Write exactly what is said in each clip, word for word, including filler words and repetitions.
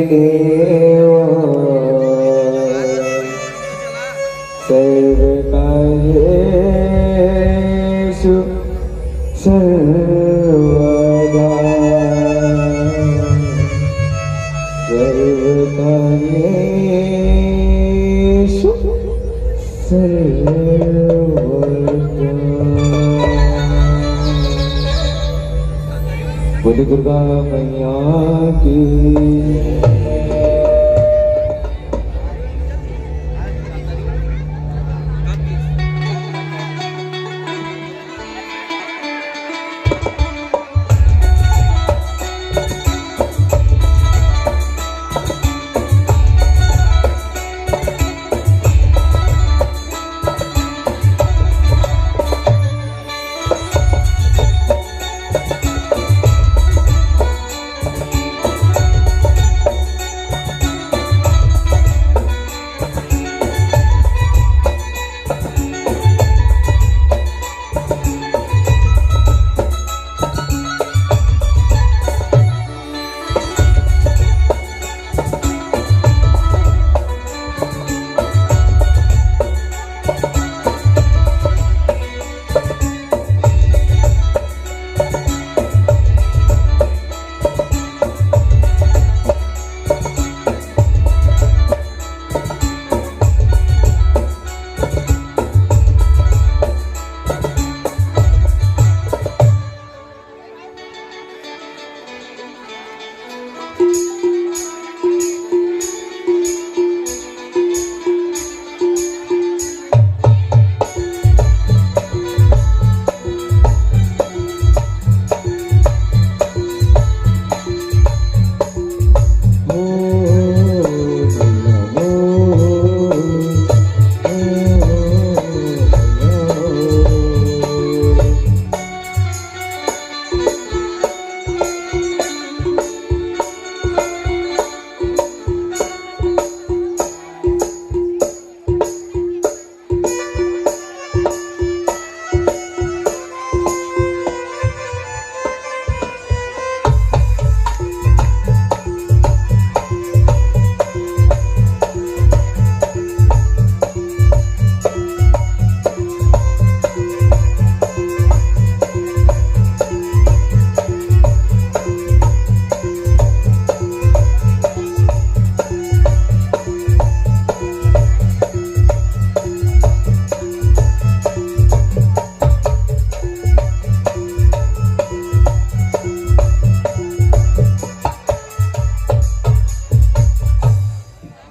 देव सर्वकार्येषु सर्वदा। सर्वकार्येषु सर्वदा। बोलो दुर्गा मैया की।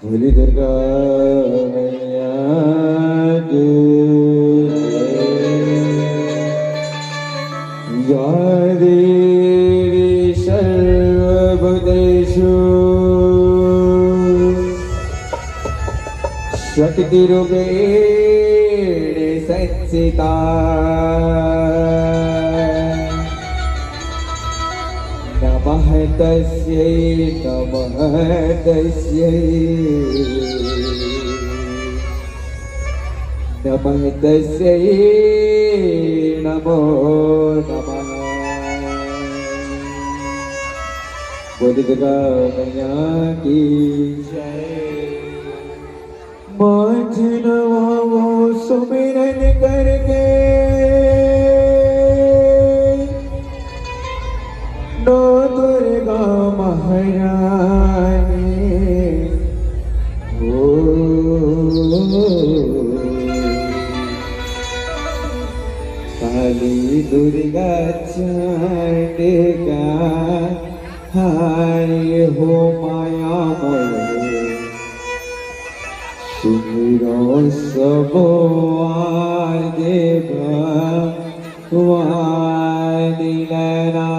बोली दुर्गा मैया की जय। या देवी सर्वभूतेषु शक्तिरूपेण संस्थिता। नमः तस्यै, नमः तस्यै, नमः तस्यै, नमो नमः। बोल दुर्गा मैया की जय। माथ नवावो सुमिरन करके, नौ दुर्गा महारानी हो। काली दुर्गा चंडिका, हाय हो माया मोर। सुमिरो सब आदि भगवान लना।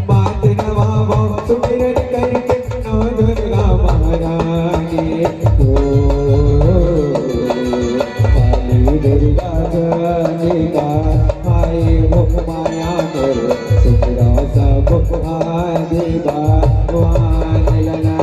मात नवावो सुमिरन करके, नौ दुर्गा महारानी हो। काली दुर्गा चंडिका, आई हो माया मोर, सुमिरो सब आदि भगवान लना।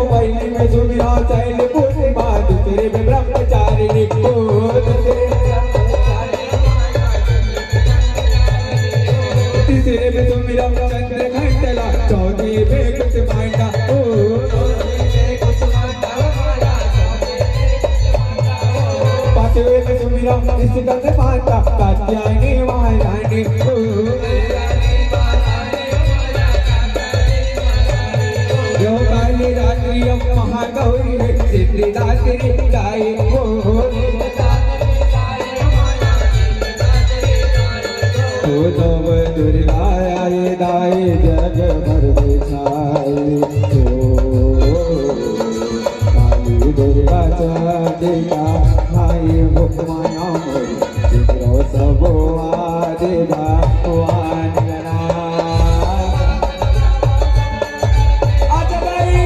पहली में सुमिरौं शैलपुत्री माँ, दूसरे में ब्रह्मचारिणी। ओ, दूसरे में ब्रह्मचारिणी। तीसरे में सुमिरौं चंद्रघंटा ला, चौथे में कुसुमांडा। ओ, पांचवे में सुमिरौं स्कंद माता, कात्यायनी महारानी। ओ, यो काली रात्रि अम्म महागौरी है, सिद्धिदात्री दाई। ओ, ओ नव दुर्गा आए दाई, जग भर में छाई। ओ, काली दुर्गा चंडिका आई हो माया मोरी, जिकरो सबो आदि भगवान जना। आजा दाई।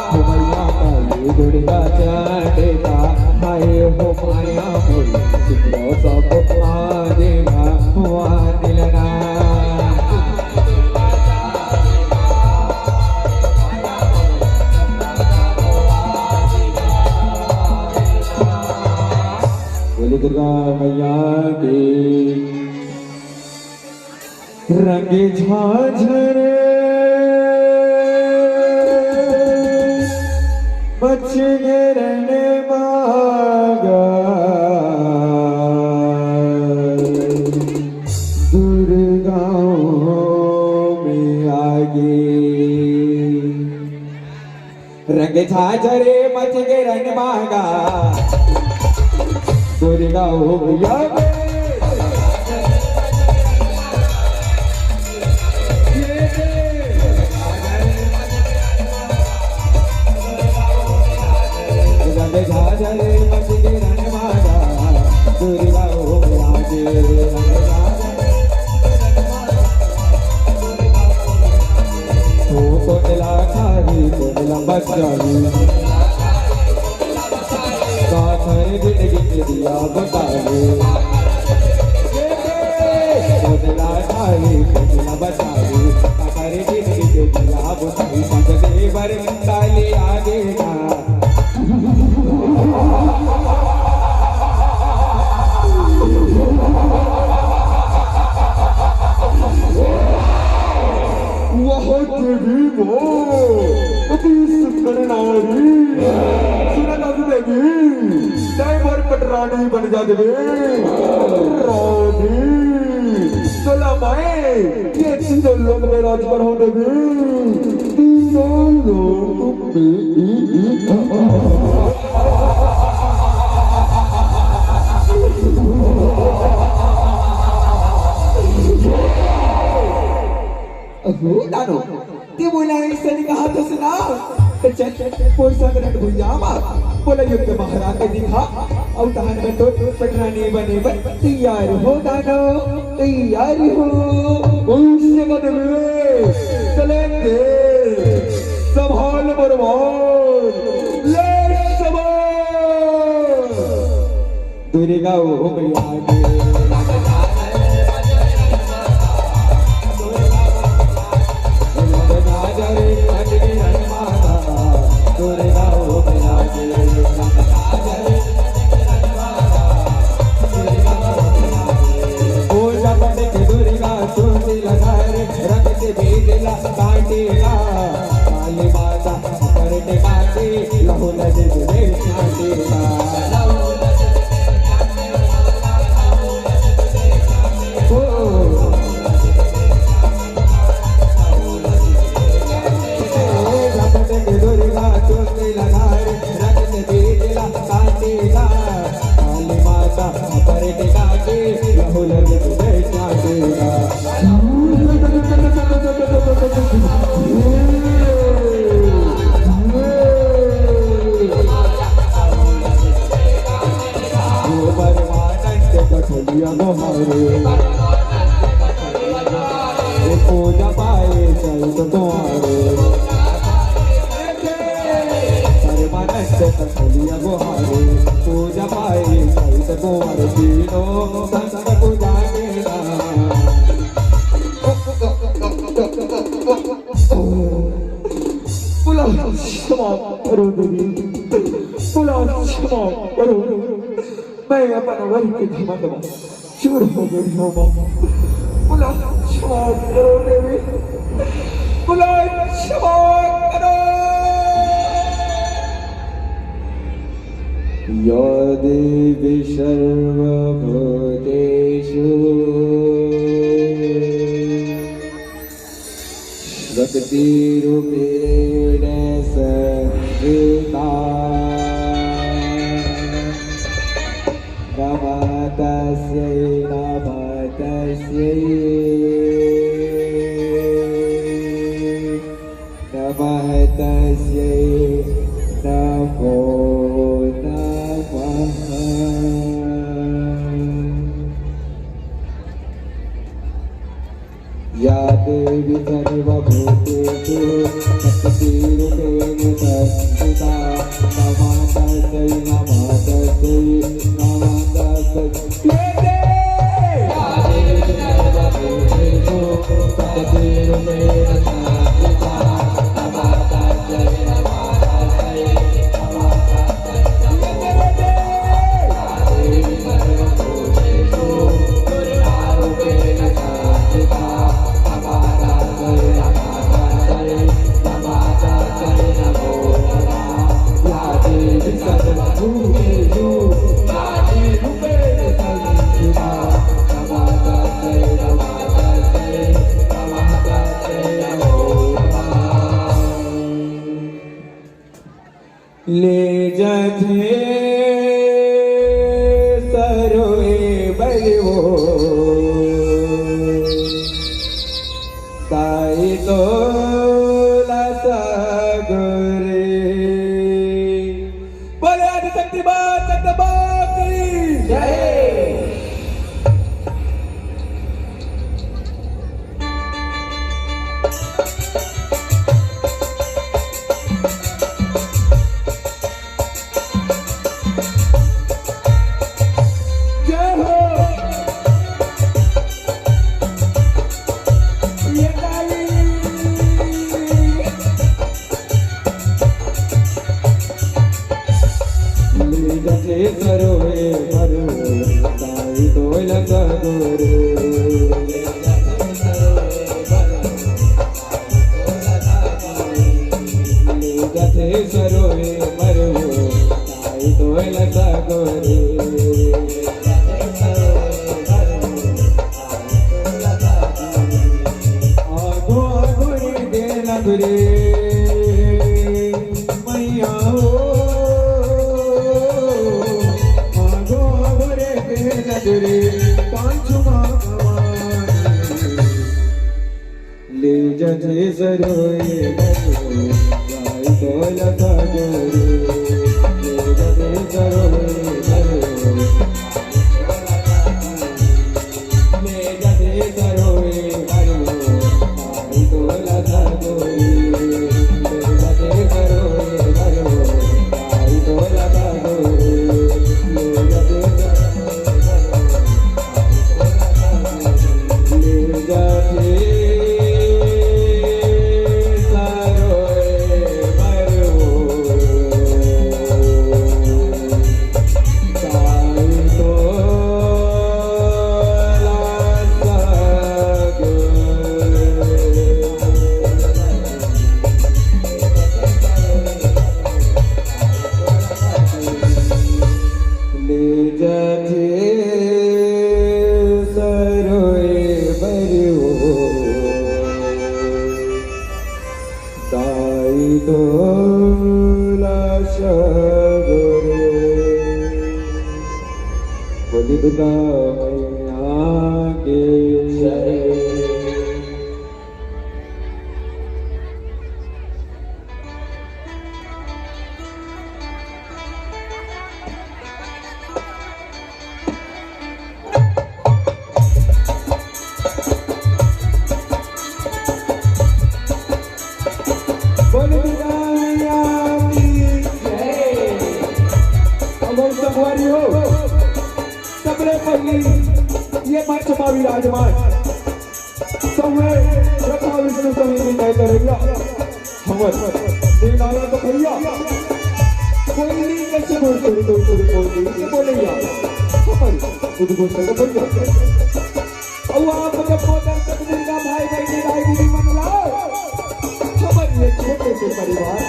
हो मैया काली दुर्गा चंडिका, हाय हो माया मोरी, सिकरो सब आदि भगवान जना। बोले दुर्गा मैया की। रंग झांझर मच गे रण मांगा, दुर्गाओं में आगे। रंग झांझर मच गे रण मांगा, दुर्गा हो मैया गे। रंग झांझर मच गे रण मांगा, दुर्गा हो मैया गे। रंग झांझर ओ कोटला खाही, कोटला बचाही। काकर जिंदगी के दिया बुताही। कोटला खाही, कोटला बचाही। काकर जिंदगी के दिया बुताही। संग देवर काली आगे ना। वाह देवी वाह, अति सुंदर नारी। सुन लग देवी, तैं मोर पटरानी बन जा देवी। रानी, चला माए, ये तीनों लोक में राज करहूं देवी। तीनों लोक अहो दानो, ते मोला अइसने कहा तो सुना। तो चल, मोर संग रण भुइयां मा, मोला युद्ध महाराज के दिखा, अउ तहान मैं तो पटरानी बने बर तैयार हो दानो, तैयार हो। अइसे बदले, चले दे, संभाल बरवार, ले संभाल। दुर्गा ओ मैया गे। दुर्गा ओ मैया गे। ओ जपट के दुर्गा चोटी लगा रे, रक्त बीजला काटेला, काली माता परट काटे, लहू नदी में छाटेला। ओ। रक्त के दुर्गा चोटी लगा रे, रक्त बीजला काटेला, काली माता परट काटे, लहू नदी में छाटेला। परमानंद कठलिया मोहारे। पूजा पाए चल तो तुम्हारे। परमानंद लिया गोहारे, पूजा पाए, सहित कुंवर तीनों, संत पूजा के नाम। मोला क्षमा करो देवी, मोला क्षमा करो। मैं अपन वर के धमक मा चूर हो गे हंव माँ। मोला क्षमा करो देवी, मोला क्षमा करो। या देवी सर्वभूतेषु शक्तिरूपेण संस्थिता। नमः तस्यै, नमः तस्यै, नमः तस्यै, नमो नमः। या देवी सर्वभूतेषु शक्तिरूपेण संस्थिता। नमः तस्यै, नमः तस्यै, नमः तस्यै। या देवी सर्वभूतेषु शक्तिरूपेण संस्थिता। नमः तस्यै, नमः तस्यै, नमः तस्यै। ले जाथे सरोए बर वो, ताई तोला सगोरे। बोले आदिशक्ति माँ जगदम्बा की जय। जय हो। ये ताली। ले जाथे सरोए बर वो, ताई तोला सगोरे। ले जाथे सरोए बर वो, ताई तोला सगोरे। आगो आगो रे दे लगुरे मैया हो, आगो आगो रे दे लगुरे पाँच माँ भवानी। ले जाथे सरोए बर वो, ताई तोला सगोरे। ले जाथे सरोए बर वो, ले जाथे सरोए बर वो, ताई तोला सगोरे। ले जाथे सरोए बर वो, ताई तोला सगोरे। ले जाथे सरोए बर वो, ले जाथे सरोए बर वो, ताई तोला सगोरे। बोली दुर्गा मैया की जय। बोल दुर्गा मैया की जय। बहुत संगवारी हो, सबले पहिली ये मंच मा विराजमान सौंवे ब्रह्मा विष्णु सहित निताई करइया हमर देवनारा तो भैया, कोई नहीं कैसे बोल, कोई, कोई, कोई, कोई नहीं के बोलैया, हमर उद्घोषक भैया। अउ आप जब दर्शक दुर्गा भाई बहिनी, भाई दीदी मन ला, हमर ये छोटे से परिवार,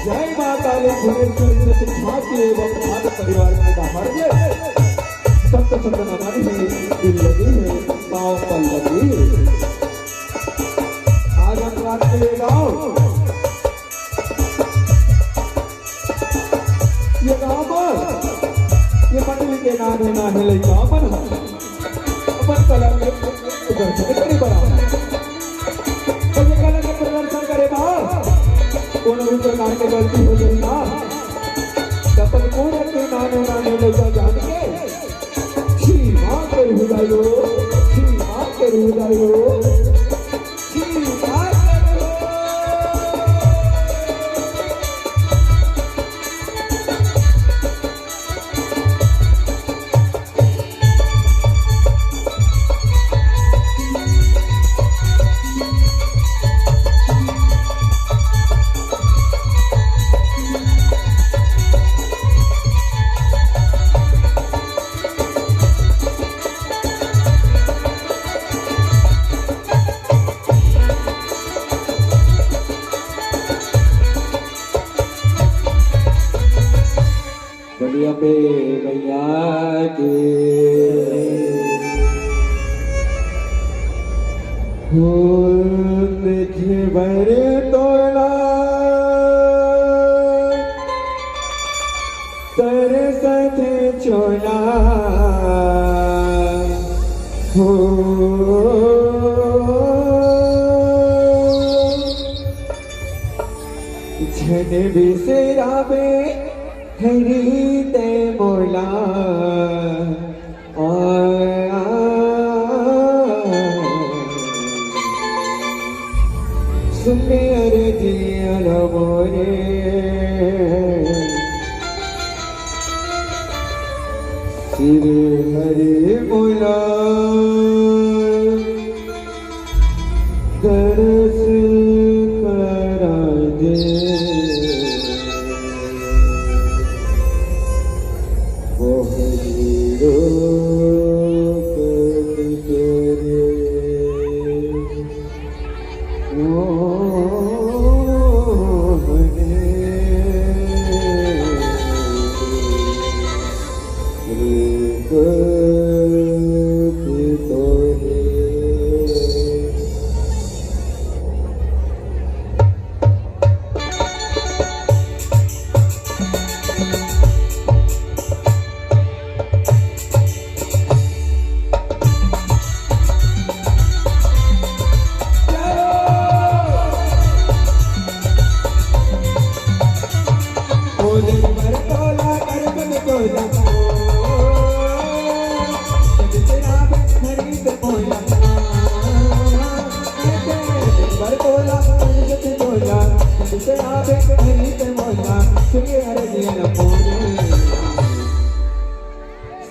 जय माता ले भुवनेश्वरी सत झांकी एवं खास परिवार के बाहर ये सत सत नमन है, दिल लगी है, पाँव पर लगी। आज हम रात के लिए गाँव ये गाँव बर, ये मंडली के नान्हे नान्हे लइका मन ह अपन कला के प्रदर्शन करे बर आए। तो ये कला के प्रदर्शन करे बर कोनो भी प्रकार के गलती हो जाही ना, त अपन पूरा के नान्हे नान्हे लइका जान के क्षमा कर हो जायो, क्षमा कर हो जायो। बोलिए अम्बे मैया की। फूल देखे बर तोला तरसत चोला हो। झन बिसराबे हरि ते मोला। आ, आ, सुन अरजिया ला मोरे, श्री हरि मोला दरस करा दे। मोहनी रोपत तोरे मोहनी रूपत तोरे।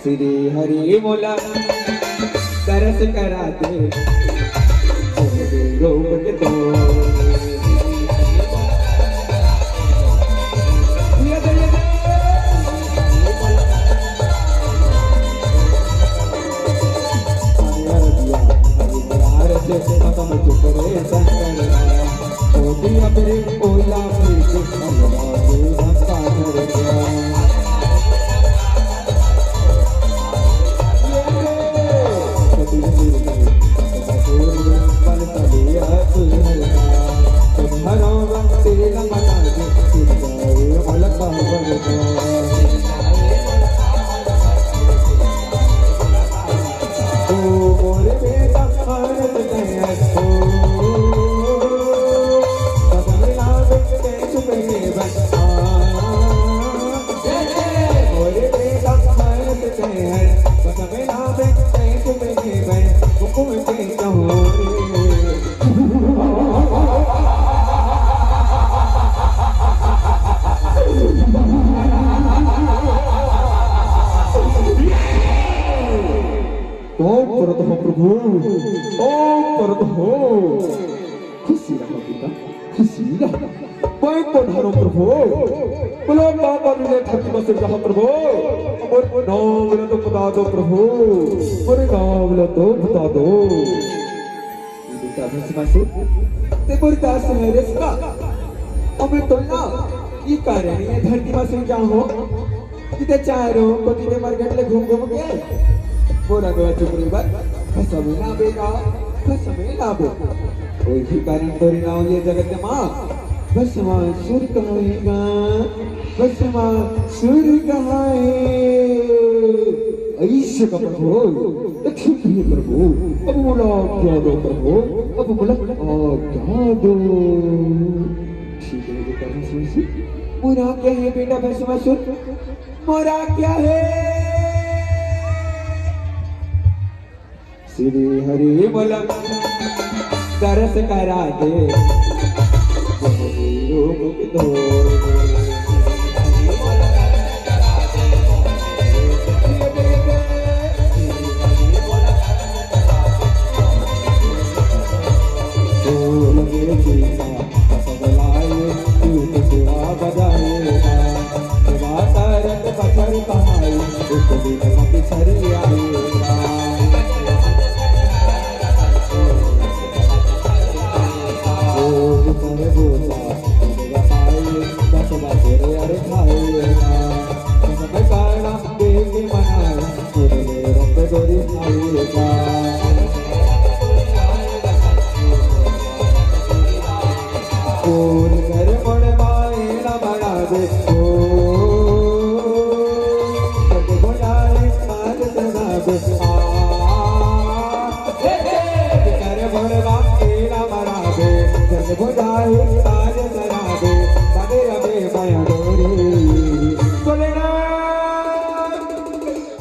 श्री हरि मोला दरस करा दे। ओ प्रभु, खुशी रहो बेटा, खुशी रहो। मैं पधारो प्रभु, बोलो बाबा ने धरती में सिर रहा प्रभु, मोर नाम ला तो बता दो प्रभु, मोर नाम ला तो बता दो। बेटा भस्मासुर, ते मोर दास है रिश्ता। अबे तो ना, ये कारण ये धरती में सिर जाओ। किते चारों कोती के मरघट ले घूम घूम के बोरा गया चुपड़ी बर भसम ना बेगा, भसम ना बे। ओही कारण तोरी नाव ये जगत के माँ भस्मासुर कहेगा, भस्मासुर कहाए। ऐसे का प्रभु, तो ठीक है प्रभु, अब बोला क्या दो प्रभु, अब बोला क्या दो। ठीक है बेटा भस्मासुर, मोर आज्ञा है बेटा भस्मासुर, मोर आज्ञा है। श्री हरि बोला दरस करा दे, जय गुरु मुख धोर।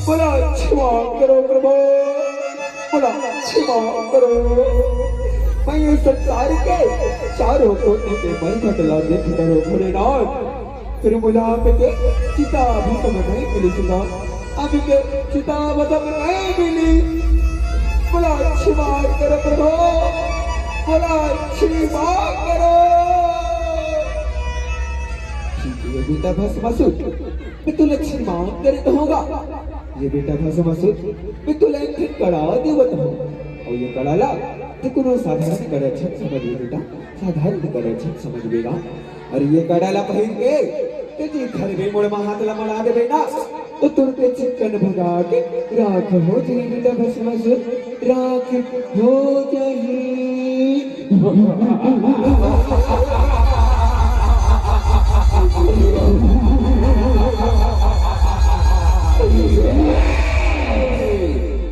बोला क्षमा करो प्रभु, बोला क्षमा करो। मैं ये संसार के चारों कोने के मरघट ला देख करो भोलेनाथ। फिर मुझे आपके चिता भी समझ नहीं मिली सुना, आपके चिता भी समझ नहीं मिली। बोला क्षमा करो प्रभु, बोला क्षमा करो। ठीक है बेटा भस्मासुर, मैं तुला क्षमा करे तो होगा। ये बेटा भस्मासुर, मैं तुला एक ठन कड़ा देवत हूँ। और ये कड़ा ला, ते कोनो साधारण कड़ा झन समझ ले बेटा, साधारण कड़ा झन समझ बेटा। और ये कड़ा ला पहिर के, ते जी घर में मोड़ मा हाथ ला मड़ा दे बेटा, तो तुरंत चिक्कन भगा के राख हो जाही बेटा भस्मासुर, राख हो जाही।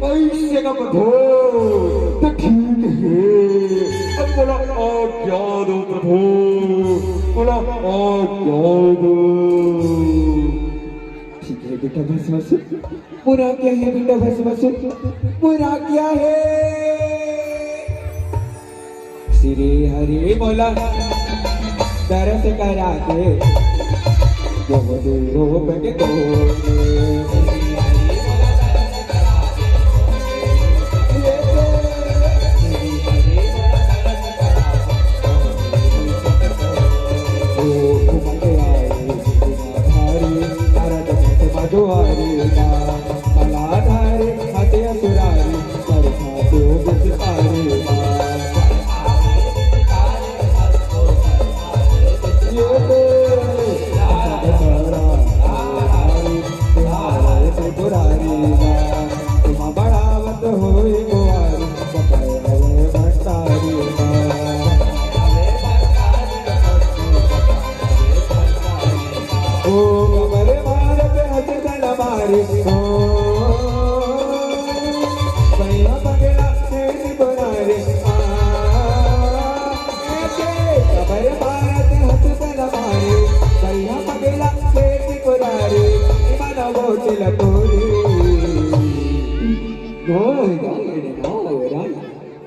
ऐसे का प्रभु, तो ठीक है। अब बोला आज्ञा दो प्रभु, बोला आज्ञा दो। ठीक है बेटा भस्मासुर, मोर आज्ञा है बेटा भस्मासुर, मोर आज्ञा है। श्री हरि बोला दरस करा दे, जो रूप के तोड़े।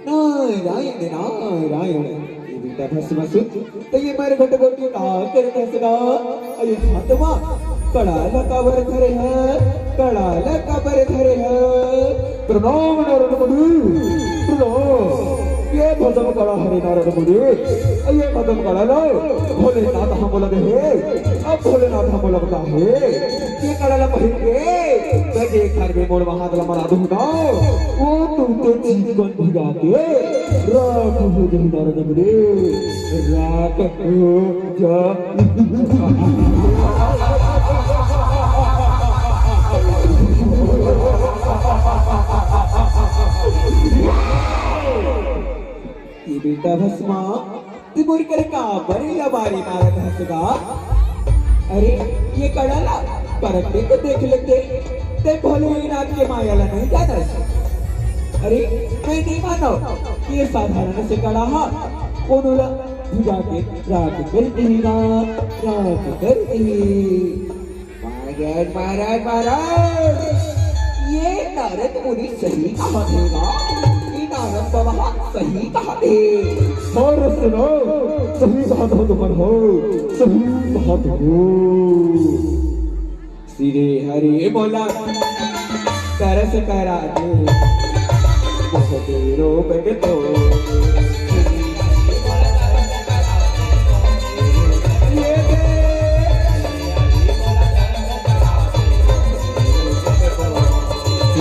नारायण, नारायण, नारायण, नारायण। भस्मासुर, त ये मरघट गोटी का करत हस गा? अरे हाथ मा कड़ा ला काबर धरे ह? कड़ा ला काबर धरे ह? प्रणाम नारद मुनि, प्रणाम। ये भस्म कड़ा हरे नारद मुनि, ये भस्म कड़ा ला भोलेनाथ ह मोला दे हे। अब भोलेनाथ ह मोला बता हे, ये कड़ा ला पहिर के, त जेखर भी मोर मा हाथ ला मरा दूं ना, वो तुमके चिकन भिगा के राख हो जाही नारद मुनि, राख हो जा। ये बेटा भस्मा, ते मोर कर काबर लबारी मारत हस गा? अरे, ये कड़ा ला परख के तो देख लेते, ते भोलेनाथ के माया ला नहीं जानस। अरे, मैं नहीं मानो, ये साधारण से कड़ा हा, कोनो ला भुजा के राख कर देही गा, राख कर देही। महाराज, महाराज, महाराज, ये नारद मुनि सही कहत हे गा, ये नारद बाबा सही कहत हे। और सुनो, सही बात हो तुमन हो, सही बात हो। श्री हरि बोला, तरस करा दे, मोह के रोग के तो।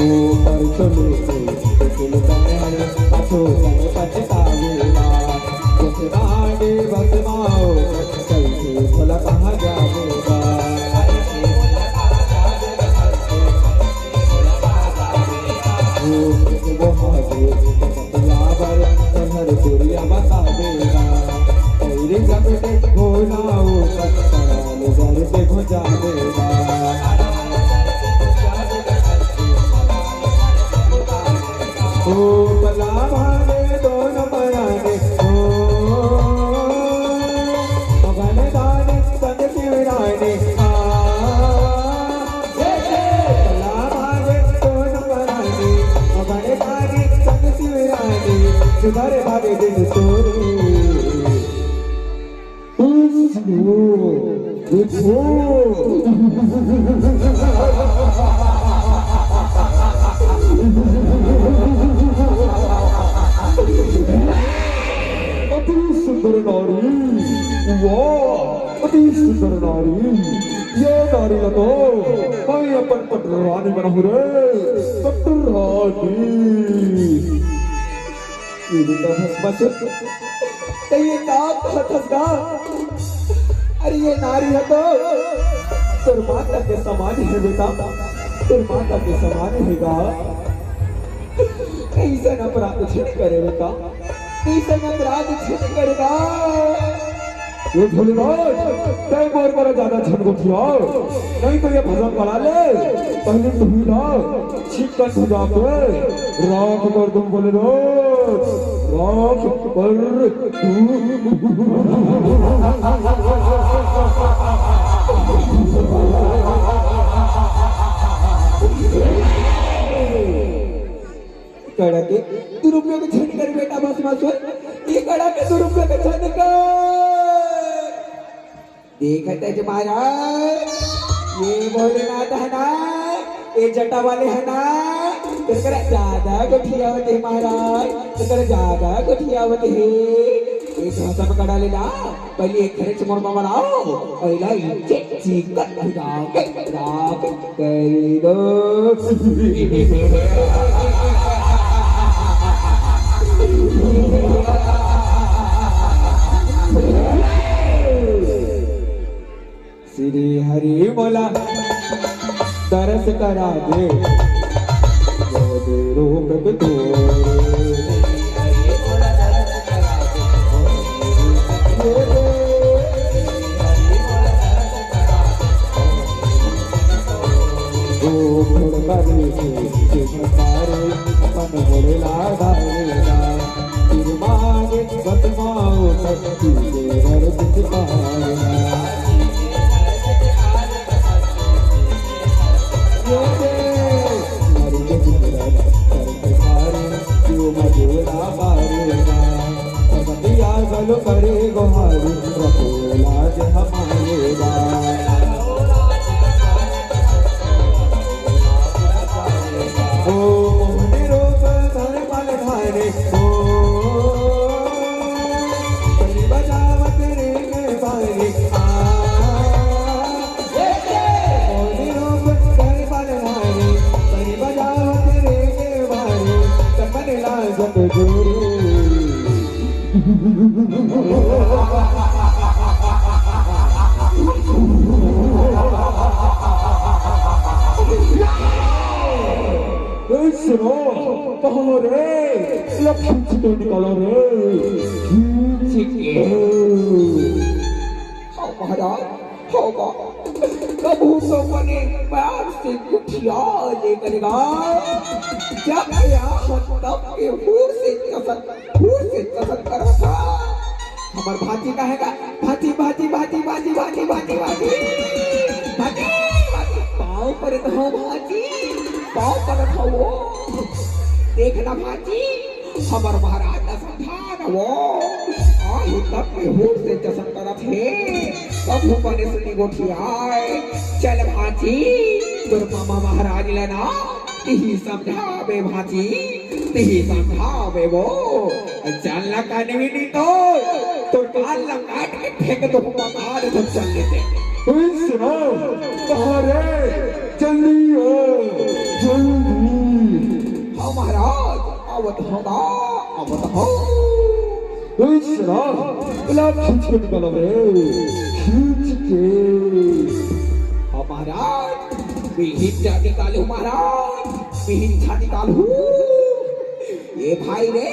ऊपर चले से कुल बने, पाछो बने पछतावेला। जैसे बाटे बस माओ, कैसे भला कहाँ जावेगा? वो वो हाथे, वो पतला बर, तोहर गोरिया बतावेगा। तेरे जब तक हो ना हो, पतला लो घर पे घुसा देगा। ओ पला भागे दोनों पराने, ओ, ओ गणदाने संग शिवराने, आ, जय जय। पला भागे दोनों पराने, ओ गणदाने संग शिवराने, सुधर भागे दिन तोरे। विष्णु, विष्णु। अति सुंदर नारी, वाह, अति सुंदर नारी। ये नारी ला तो मैं अपन पटरानी बनाहूँ रे, पटरानी। ये बेटा भस्मासुर, त ये का कहत हस गा? अरे ये नारी ह तो तोर माता के समान हे बेटा, तोर माता के समान हे गा। अइसन अपराध झन करे बेटा, अइसन अपराध झन करे गा। ये भोलेनाथ, तैं मोर करा ज्यादा झन गोठिया, नहीं तो ये भस्म कड़ा ले, पहले तू ही ना चिकन भिगा के राख कर दूं भोलेनाथ, राख कर दूं। कड़ा के दुरुपयोग झन कर बेटा भस्मासुर, ये कड़ा के दुरुपयोग झन कर। देखत हस महाराज, ये भोलेनाथ हे ना, ये जटा वाले हे ना, तेकर ज्यादा गोठियावत हे महाराज, तेकर ज्यादा गोठियावत हे। ये भस्म कड़ा ले ला, पहले एक खरे चमर मा बनाओ, अइला इच्चे चिकन भिगा के राख कर दो। श्री हरि बोला, तरस करा दे, जब दे रोक के तोरे। ओ फुलबारी से, से झकारे, अपन मोड़े ला धारेगा। तिरमागे बतमाओ, शक्ति के दर्द सिखाएगा। ये दे, मर के जिंदा करके मारे, क्यों मजूरा मारेगा? पसंद यार लो करे गोहारी, रखो लाज हमारे दा। ओ मोहनी रूप धर पल धारे, ओ बलि बजावत रे के बारे, आ। मोहनी रूप धर पल धारे, बलि बजावत रे के बारे, तमन लाजत जोरे। ए सुनो, कहाँ रे? ला खींच के निकालो रे, खींच के। हाँ महाराज, हाँ बा। कभू तो बने प्यार से गुठिया ले करेगा। जब के आहत तब के हूर से कसम, हूर से कसम करा था। हमर भांची कहेगा, भांची, भांची, भांची, भांची, भांची, भांची, भांची। भांची, भांची, पाँव परत हँव भांची, पाँव परत हँव वो। देख ना भांची, हमर महाराज ला समझा ना वो। आहत तब के हूर से कसम करत हे। कभू बने सुनी गोठियाए। चल भांची, तोर मामा महाराज ला ना, तिही समझाबे भांची, तिही समझाबे वो। चल ना कनवी नी तो, तोर गाल ला काट के फेंक दो, बता दे तो चल लेते। ओए सुनो, कहाँ रे? जल्दी आ, जल्दी। हाँ महाराज, आवत हँव, आवत हँव। ए सुनो, ला खींच के निकालो रे, खींच के। हाँ महाराज, मिहिन जा निकालहूँ महाराज, मिहिन जा निकालहूँ। ए भाई रे,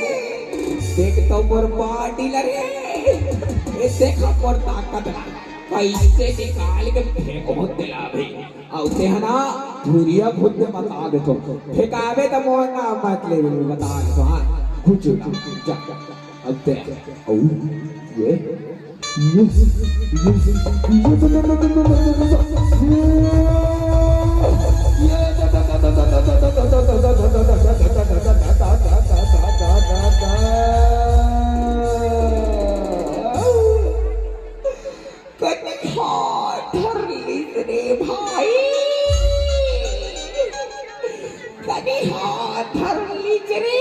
देख तो मोर body ला रे, ए देख मोर ताकत ला, कइसे निकाल के फेंकहूँ तेला भी। अउ तेहा ना, धुरिया खुद दे बता देथों। फेंकाबे त मोर नाम मत लेबे, बता देथों, हाँ। कुछ ना, जा, जा। अब ते, अउ, ये, ये, ये, ये, कनिहा धर लीस रे भाई, कनिहा धर लीस रे।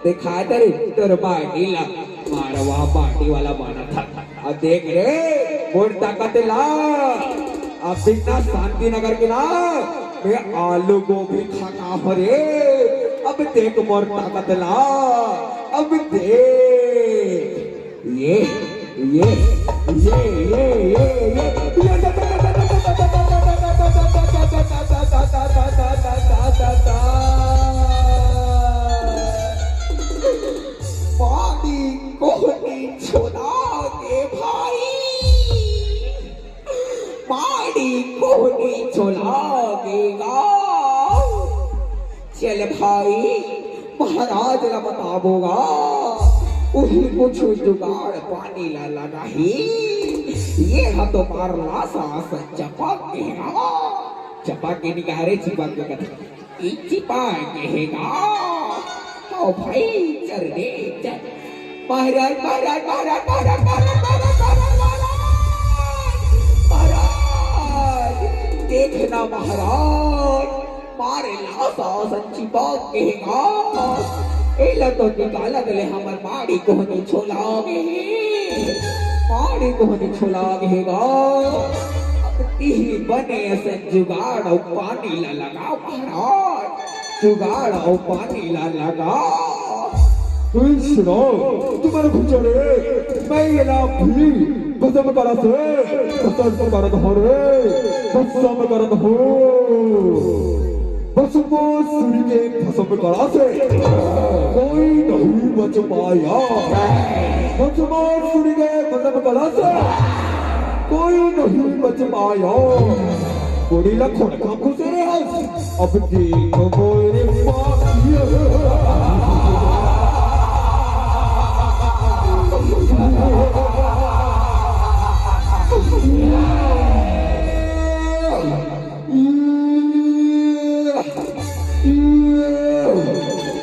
देखा तरे तोर body ला, मारवा body वाला बना था। अब देख रे, मोर ताकत ला। अब बिना शांति नगर के ना, मैं आलू गोभी खाता हँव रे। अब देख मोर ताकत ला, अब देख। ये, ये, ये, ये, ये, ये। पानी कोहनी छोला गे भाई, पानी कोहनी छोला गे गा। चल भाई, महाराज ला बताबो गा, उही कुछ जुगाड़ पानी ला लगाही। ये हा तो मार लासा असन चपक गे गा, चपक गे नी कहे रे, चिपक गे कथे। ई चिपक गे हे गा। ओ भाई, चल रे, चल। महाराज, महाराज, महाराज, देख ना महाराज, मारे लासा असन चिपक गे हे गा। एला तो निकालत ले हमर पानी कोहनी छोला गे हे, पानी कोहनी छोला गे हे गा। अब तिही बने असन जुगाड़ अउ पानी ला लगा महाराज, जुगाड़ अउ पानी ला लगा। ए सुनो, तुम्हारे भुजरे, मैं ये ना भी भस्म करा से, भस्म करत हँव रे, भस्म करत हँव। भस्मासुर के भस्म करा से कोई नहीं बच पाया। भस्मासुर के भस्म करा से कोई नहीं बच पाया। गोड़ी ला खोड़ काम खुसे रे हस। अब देखो मोरे पापिया।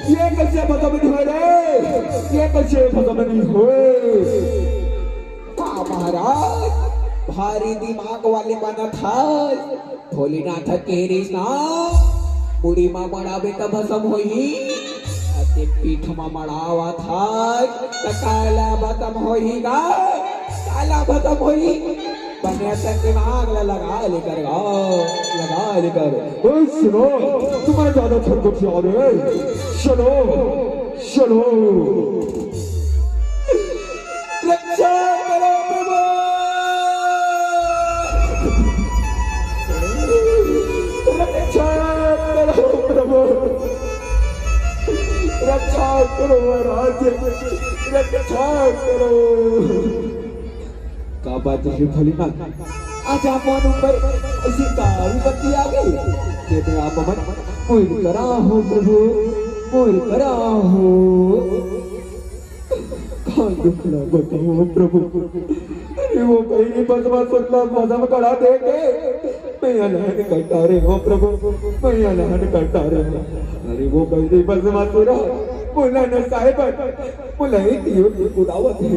ये कैसे बता बिठा रे? ये कैसे? अरे दिमाग वाले बनत हस। भोलेनाथ के रिस ना, मुड़ी मा मड़ाबे त भसम होही, अते पीठ मा मड़ावत हस, त काला भसम होही गा, काला भसम होही। बने असन दिमाग ला लगा ले कर गा, लगा ले कर। ओए सुनो, तुम्हारा ज्यादा छटपटिया रे। चलो, चलो। रक्षा करो प्रभु, रक्षा करो प्रभु, रक्षा करो महाराज, रक्षा करो। का बात हे भोलेनाथ, आज आप मन ऊपर ऐसी का विपत्ति आ गई? ये तो आप मन मोर करा हो प्रभु, मोर करा हो। का दुख ला बताओ प्रभु। अरे वो बहिनी बस मा सुतला मौसम कड़ा देख के मैं अलहन करता रे हो प्रभु, मैं अलहन करता रे हो। अरे वो बहिनी बस मा सुरा, बोला न साहेब, बोला एक दियो की उड़ावत है,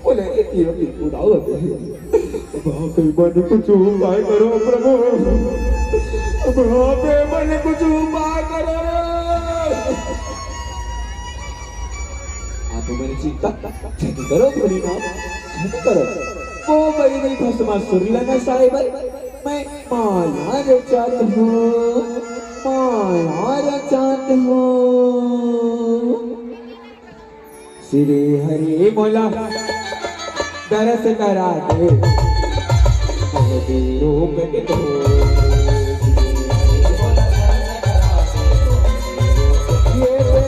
बोला एक दियो की उड़ावत है। बाप रे, मन कुछ उपाय करो प्रभु, बाप रे, मन कुछ उपाय करो। आप मन चिंता झन करो भोलेनाथ, झन करो। वो बहिनी भस्मासुर ला नसाए बर मैं माला रचात हूँ, माला रचात हूँ। श्री हरि मोला दरस करा दे, मोर वियोग मिटो। ये दे।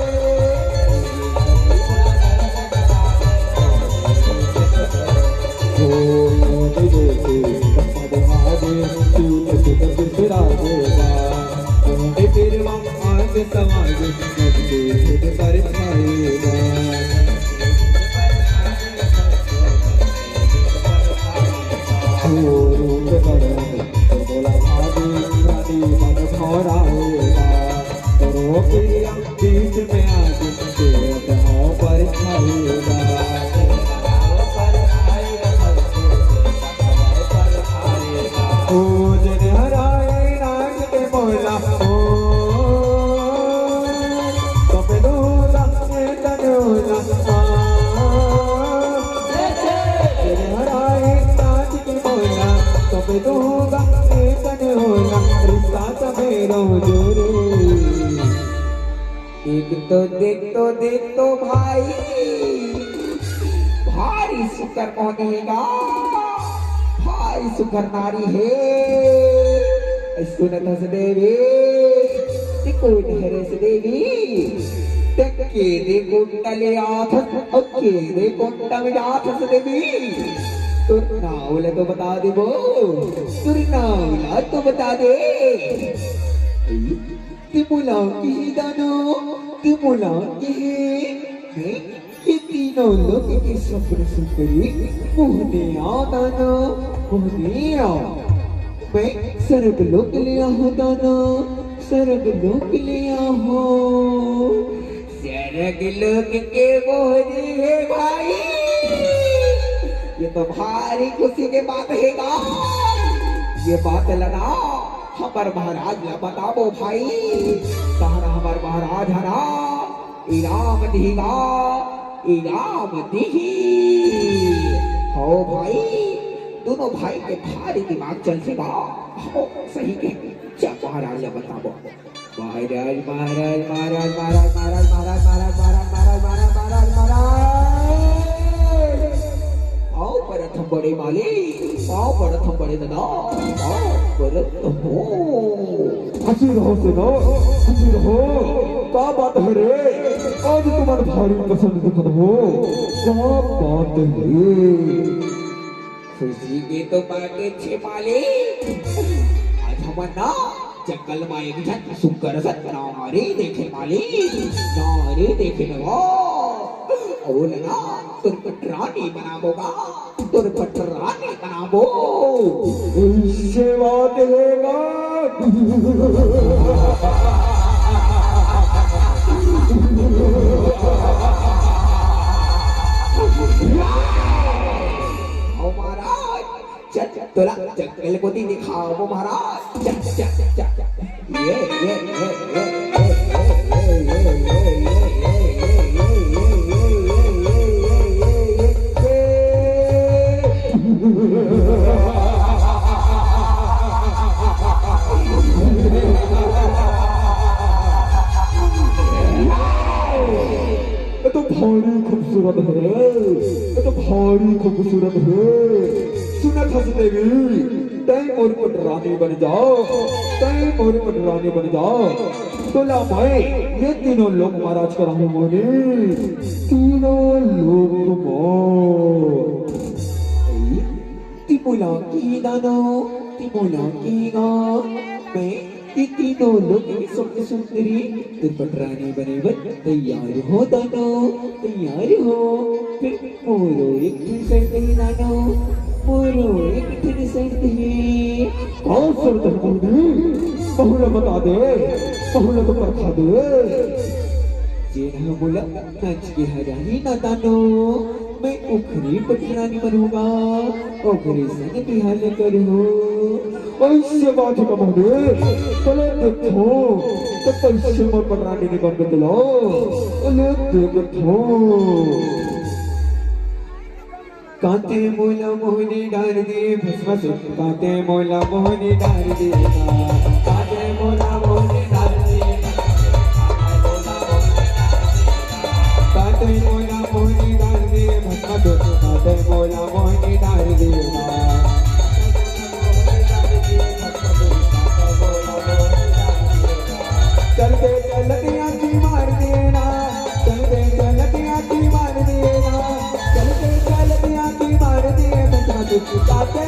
एक तो देख तो, देख तो भाई, भारी सुघर मोहनी हे गा, भारी सुघर नारी हे। सुनत हस देवी, ते कोन हरस देवी, ते के दे कोन ले आथस, अउ के दे कोन में जाथस देवी। तोर नाव ला तो बता देबो, तोर नाव ला तो बता दे। ते मोला किही दानो, ते मोला किही। ए तीनों लोक के सुंदर सुंदरी मोहनिया दानो, मोहनिया। मैं सरग लोक ले आहूँ दानो, सरग लोक ले आहूँ। सरग लोक के मोहनी हे भाई, ये तो भारी खुशी के बात हे गा। ये बात ला ना हमर महाराज ला बताबो भाई, तहन हमर महाराज ह ना इनाम दिही गा, इनाम दिही। हो भाई, दोनों भाई के भारी दिमाग चलथे गा। हो, सही के, चल महाराज ला बताबो। महाराज, महाराज, महाराज। पाँव परत हँव बड़े मालिक, पाँव परत हँव बड़े दादा, पाँव परत हँव। खुशी रहो सेना, खुशी रहो। का बात हे रे? आज तुमन भारी प्रसन्न दिखत हो। का बात हे? खुशी के तो बात हे मालिक। आज हमन ना जंगल मा एक झन सुघर सन नारी देखेन मालिक, नारी देखेन वो। अउ ओला ना तोर पटरानी बनाबो गा, तोर पटरानी बनाबो। अइसे बात हे गा। हमारा चल, चल, तोला जंगल कोती दिखाओ महाराज। चल, चल, चल, चल। ये, ये, ये, ये, ये। ये तो भारी खूबसूरत है, ये तो भारी खूबसूरत है। सुनत हस देवी, तैं मोर पटरानी बन जा, तैं मोर पटरानी बन जा। तोला मैं ये तीनों लोक म राज कराहूं मोहनी, तीनों लोक म। तिमोला की दानो, तिमोला की गा, मैं ये तीनों लोक के सबले सुंदरी तोर पटरानी बने बर तैयार हो दानो, तैयार हो। फेर मोरो एक ठन शर्त हे दानो, मोरो एक ठन शर्त हे। का शर्त हे मोहनी? बहू ला बता दे, बहू ला तो परखा दे। जेन ह मोला नाच के हराही ना दानो, मैं ओखरे पटरानी बनहूं गा, ओखरे संग बिहाव करहूं। अइसे बात हे का मोहनी? चले देखो, त कइसे मोर पटरानी नइ बनबे तेला? चले देखो। काते मोला मोहनी डार दे भस्म से, काते मोला मोहनी डार दे, काते मोला मोहनी डार दे, काते मोला मोहनी डार दे भस्म से, काते मोला मोहनी डार दे। चलते चलते आंटी मार देना, चलते चलते आंटी मार देना, चलते चलते आंटी मार दे, बस बस काटे।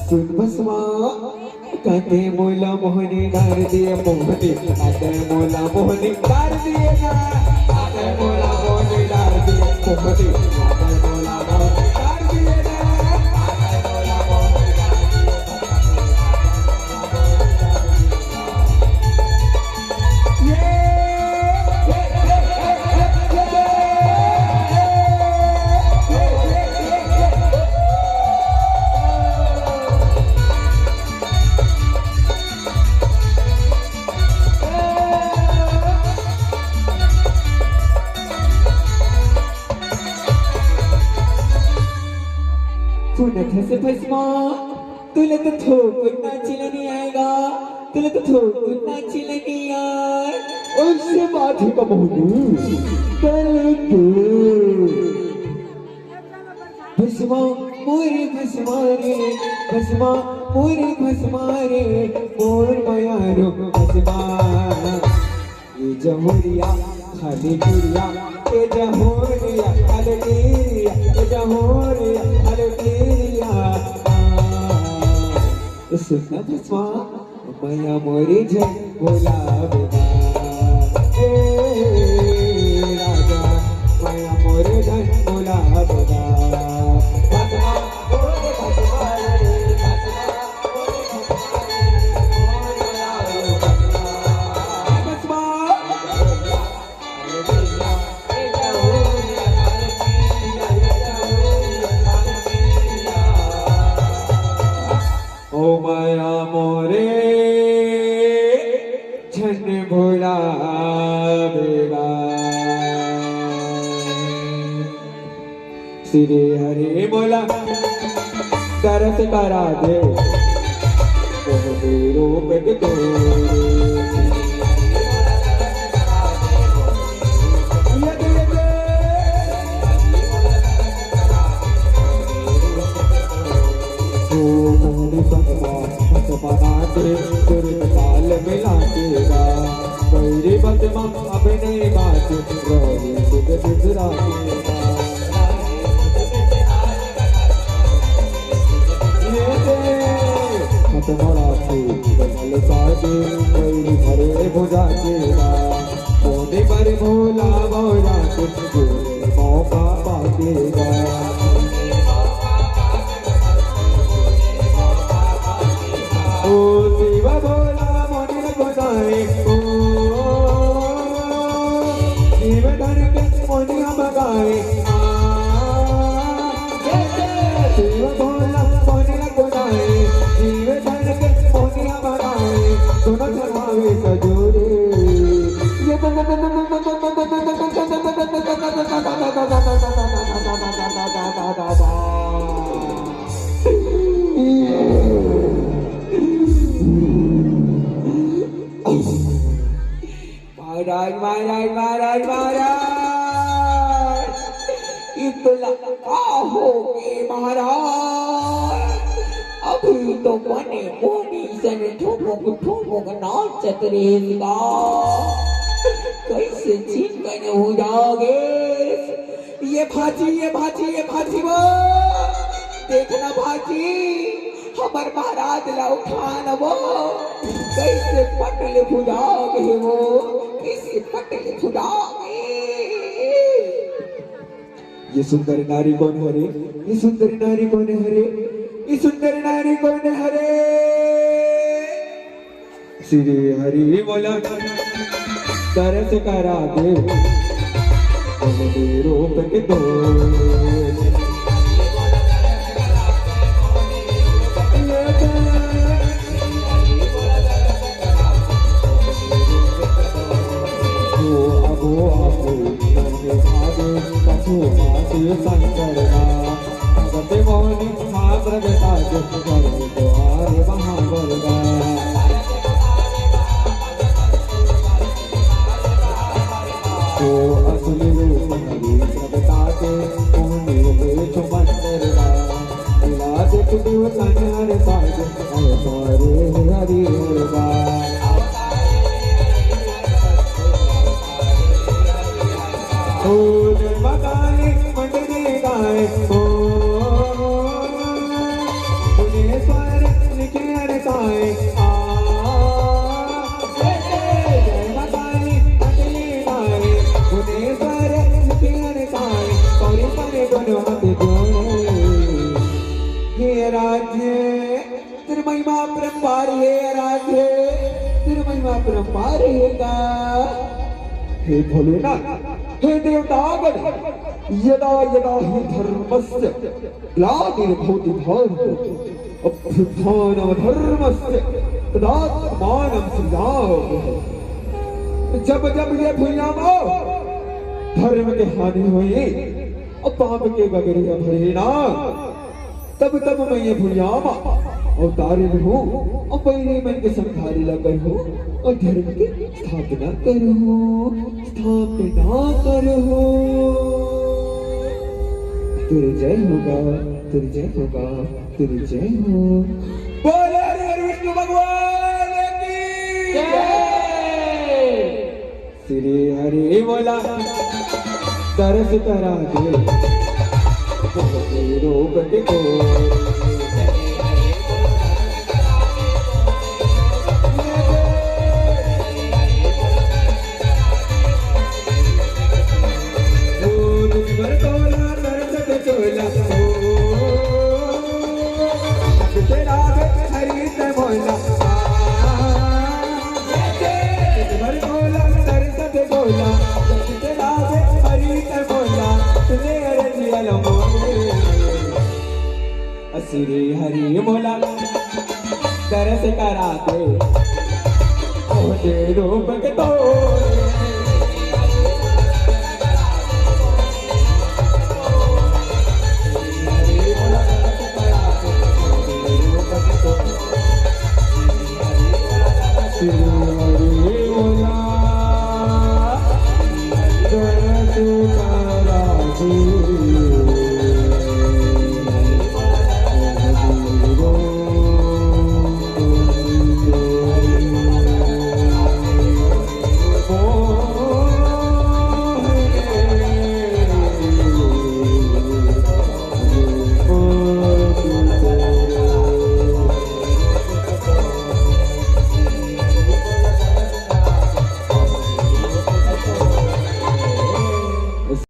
सुन भस्मा, काते मोला मोहनी डार दिए मोहनी, काते मोला मोहनी डार दिए ना, काते मोला मोहनी डार दिए मोहनी, काते मोला मोहनी डार दिए ना। सुनत हस भस्मा, तोला तो थोकन नाचे ल नइ आय गा, तोला तो थोकन नाचे ल नइ आय। अइसे बात हे का बहू? कर दे। भस्मा, मोर भस्मा रे, भस्मा, मोर भस्मा रे, मोर मयारू भस्मा। ए जहुरिया खाली गिरिया, ए जहुरिया खाली गिरिया, ए जहुरिया खाली गिरिया। सुन ना भस्मा, मया मोरे झन भुलाबे गा। ए राजा, मया मोरे झन भुलाबे गा। भस्मा, मोरे भस्मा रे, भस्मा। ओ मया मोरे झन भुलाबे गा। श्री हरि मोला दरस करा दे, मोहनी रूप के तोरे। ये दे, ये दे। ओ मोहनी संगमा, हंस बना दे, सुर ताल मिला के गा। मेरी बदमा अपने बात, रोही तुझ दूसरा के गा। ये दे, मत मरा तू, बदल साजे, कोई भरे भुजा के गा। मोने पर भोला भोला के, तूने मौका पाके गा। ओ शिव भोला मोने गोसाई, ओ शिव धन के मोने हम गाए। आ, जय जय महाराज, महाराज, महाराज, ये तो लंका हो गए महाराज। अभी तो बने बोनी सन ठुमुक ठुमुक नाचत रहेगा। कैसे चिकन हो जागे। ये भाजी, ये भाजी, ये भाजी वो, देखना भाजी, हमर महाराज ला उठान वो, कैसे पटल भुजा गए वो, कैसे पटल भुजा गए। ये सुंदर नारी कौन हरे? ये सुंदर नारी कौन हरे? ये सुंदर नारी कौन हरे? श्री हरि बोला, तरस करा दे, बोल दे रूप के दो। जो अगो आपो मन भावे, पशु मासी शंकर दा। भगत मोहनी ठाकुर के साथ, करे द्वारे महावर्गा। तो असली रूप हरि प्रगटा के, मोहनी रूप छुमंतर दा। मिला दे तू देव तन हर साज, अवतारे हरि हर दा। ओ जय माता दी मंडली गाए, ओ भुवनेश्वर निखिल हर साए, आ। जय माता दी मंडली गाए, भुवनेश्वर निखिल हर साए, परि परि गुण मत जोड़े। हे राधे। तेरी महिमा अपरंपार हे आराध्य, तेरी महिमा अपरंपार हे गा। हे भोलेनाथ, हे देवतागण, यदा यदा हि धर्मस्य ग्लानिर्भवति भारत, अभ्युत्थानम धर्मस्य तदात्मानं सृजाम्यहम्। जब जब ये भुइयां म धर्म के हानि होही अउ पाप के गगरिया भरही ना, तब तब मैं ये भुइयां म अवतारिन हूं अउ बइरी मन के संघारी ला करहूं अउ धर्म के स्थापना करहूं, स्थापना करहूं। तेरी जय होगा, तेरी जय होगा, तेरी जय हो। बोले हरि हरि विष्णु भगवान की जय। श्री हरि बोला, तरस करा दे, भक्ति रूप के को। ओ दुश्मन टोला तरसत चोला, ओ तेरा हरि ते बोला, आ, दुश्मन टोला तरसत चोला, तेरा हरि ते बोला, सुने अरजिया लो मोरे। श्री हरि बोला, तरस करा दे, ओहे रूप के तो।